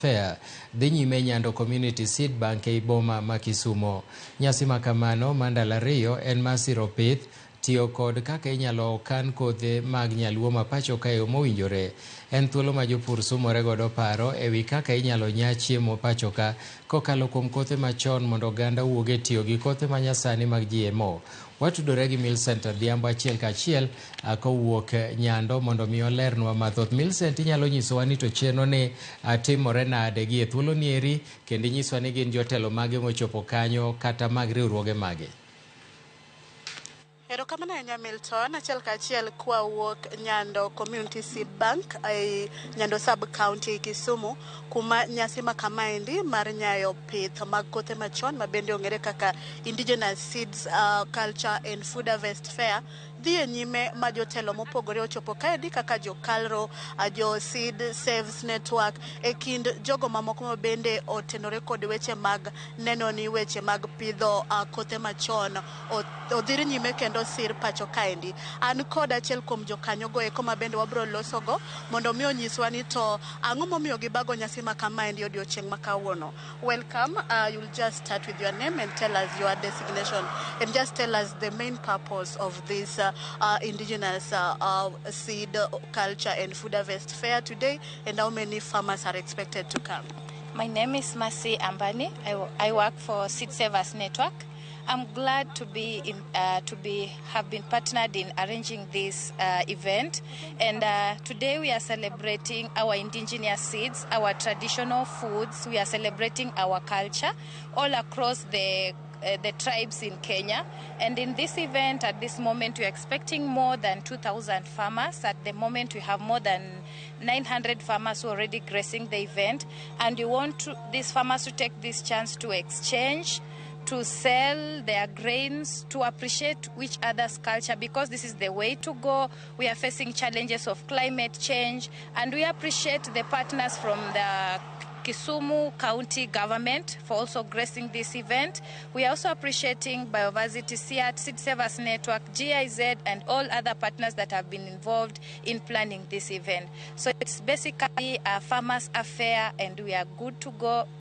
Fair dhi nyime Nyando Community Seed Bank ei boma ma Kisumo. Nyasi ma kamano ma ndalo ariyo en mar siro pith, tiyo kod kaka inyalo kan kothe mag nyaluo ma pacho ka e yo mowinjore. En thuolo ma jopur sumore godo paro e wi kaka inyalo nya chiemo pacho ka kokalo kuom kothe machon mondo oganda owuog e tiyo gi kothe ma nyasani mag GMO. Watudore gi Millicent Adhiambo achiel kachiel kowuok Nyando mondo mi olernwa mathoth. Millicent, inyalo nyisowa ni to chenro ni timore nade gi e thuolo ni eri kendo inyiswa ni gin jotelo mage mochopo kanyo kata mag riwruoge mage? Erokamano ahinya, Milton. Achiel kachiel kwawuok Nyando Community Seed Bank ei Nyando Sub County, Kisumu, kuma nyasi ma kamaendi mar nyayo pith mag kothe machon ma bende ong'ere kaka Indigenous Seeds Culture and Food Harvest Fair dhi e nyime, ma jotelo mopogore ochopo kaendi kaka jo Kalro, jo Seed Saves Network e kind jogo mamoko ma bende otenore kod weche mag neno ni weche mag pidho kothe machon odhir nyime kendo sir pacho kaendi. An kod achiel kuom jokanyogo eko ma bende wabiro losogo mondo mi onyiswa ni to ang'o momiyo gibago nyasi ma kamaendi odiochieng' ma kawuono. Welcome. You'll just start with your name and tell us your designation and just tell us the main purpose of this indigenous seed culture and food harvest fair today and how many farmers are expected to come. My name is Masi Ambani. I work for Seed Savers Network. I'm glad to be have been partnered in arranging this event, and today we are celebrating our indigenous seeds, our traditional foods. We are celebrating our culture all across the tribes in Kenya. And in this event, at this moment, we are expecting more than 2,000 farmers. At the moment, we have more than 900 farmers who are already gracing the event. And we want these farmers to take this chance to exchange, to sell their grains, to appreciate each other's culture, because this is the way to go. We are facing challenges of climate change, and we appreciate the partners from the Kisumu County government for also gracing this event. We are also appreciating Bioversity, CIAT, Seed Savers Network, GIZ, and all other partners that have been involved in planning this event. So it's basically a farmers' affair, and we are good to go.